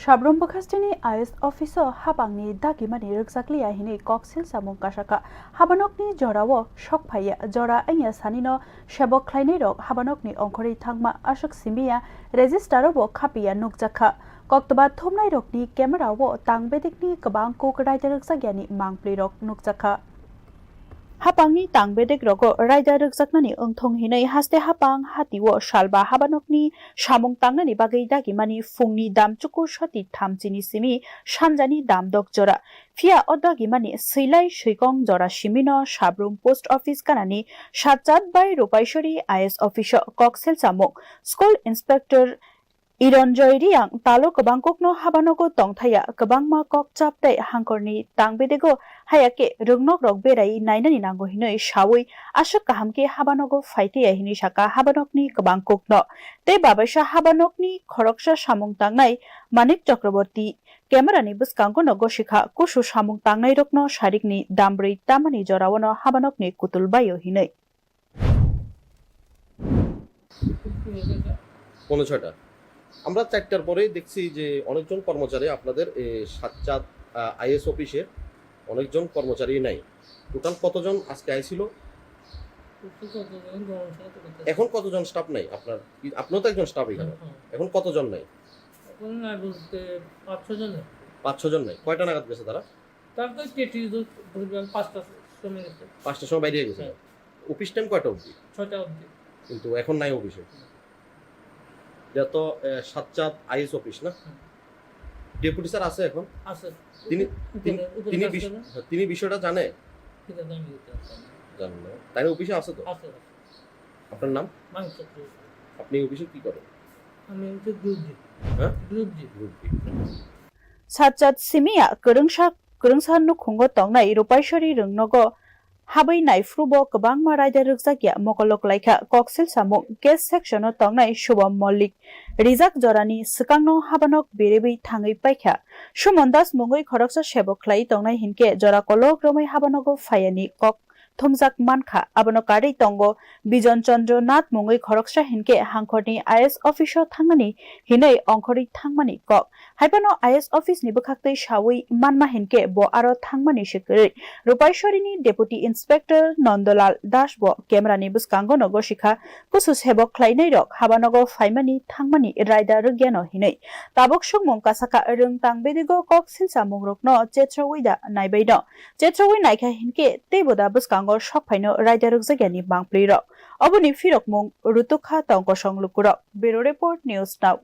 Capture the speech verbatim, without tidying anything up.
Sabrum bwkhasteni I S office-o habangni dagimani rwkjakliya hinwi koksil samung kasakha. Habanokni jorao sok phaiya, jora wngya sanino sebok khlainairok habanokni ongkhorwi thangma aswk simiya, register-o bo khapiya nukjakha. Koktwma thumnairokni camera-o tang bedekni kwbang kuk raida rwkjakyani mangphlwirok nukjakha. Hapangni tang bedek rogo raida rwkjaknani wngthong hinwi haste hapang hatio salba habanokni samung tangnani bagwi dagimani phungni damchuku soti thamchini simi sanjani damdok jora. Phiya o dagimani swilai swikong jora simino Sabrum post office kanani Satchat bai Rupaisori I S office-o koksil samung school inspector Ironjoy Riang talo kwbang kokno habanogo tongthaya, kwbangma kok chap tei hangkorni tang bedego, haya khe rwngnokrok berai nainani nango hinwi sawi aswk kaham khe habanogo phaitaya hinwi saka habanokni kwbang kokno. Tei babaisa habanokni khoroksa samung tangnai Manik Chakraborty camera ni bwskango no gosikha, kusu samung tangnairokno sarikni dambrwi tamani joraono habanokni kutul baio hinwi. পৌনে ছয়টা। আমরা চারটার পরেই দেখছি যে অনেকজন কর্মচারী আপনাদের এই সাতচাঁদ আইএস অফিসের অনেকজন কর্মচারী নাই। টোটাল কতজন আজকে আইছিল? এখন কতজন স্টাফ নাই আপনার? আপনিও তো একজন স্টাফ এখানে। এখন কতজন নাই? পাঁচ ছজন নাই। কয়টা নাগাদ গেছে তারা? তার তো টিটি পরিবার পাঁচটার সময় গেছে। পাঁচটার সময় বাইরে গেছে। অফিস টাইম কয়টা অবধি? ছয়টা অবধি। কিন্তু এখন নাই অফিসে। এটা তো সাতচাঁদ আইএস অফিস না? ডেপুটি স্যার আছে এখন? আছে। তিনি তিনি বিষয়টা জানে? জানে না। তাই অফিসে আছে তো? আছে। আপনার নাম? আপনি অফিসে কি করেন? আমি হচ্ছে গ্রুপ ডি। হ্যাঁ? Group D. Group D. Satchat simiya kwrwngsa kwrwngsa nukhungo tongnai Rupaisori rwngnogo habwi naiphrubo kwbangma raida rwkjakya mokolok laikha koksil samung case section-o tongnai Subham Mollik rijak jorani swkangno habanok beribwi thangwi paikha. Sumon Das mungwi khoroksa sebok khlai tongnai hinkhe jora kolok romwi habanogo phayani kok thumjak mankha. Abono karwi tongo Bijon Chandra Nath mungwi khoroksa hinkhe hangkhorni I S office-o thangnani hinwi ongkhorwi thangmani kok. Haiphano I S office-ni bwkhaktwi sawi manma hinkhe bo aro thangmani se kwrwi. Rupaisori-ni Deputy Inspector Nandalal Das bo camera-ni bwskango no gosikha, kusu sebok khlainairok habanogo phaimani thangmani raida rwkyano hinwi. Tabuk sukmung kasakha rwngtang bedigo kok silsamungrokno chetrawi da naibaino. Chetrawi naikha hinkhe teibo da bwskango sokphaino raida rwkjakyani mangpli rok. Oboni phirokmung rutukha tong kosong lukurok. Bureau Report, News Now.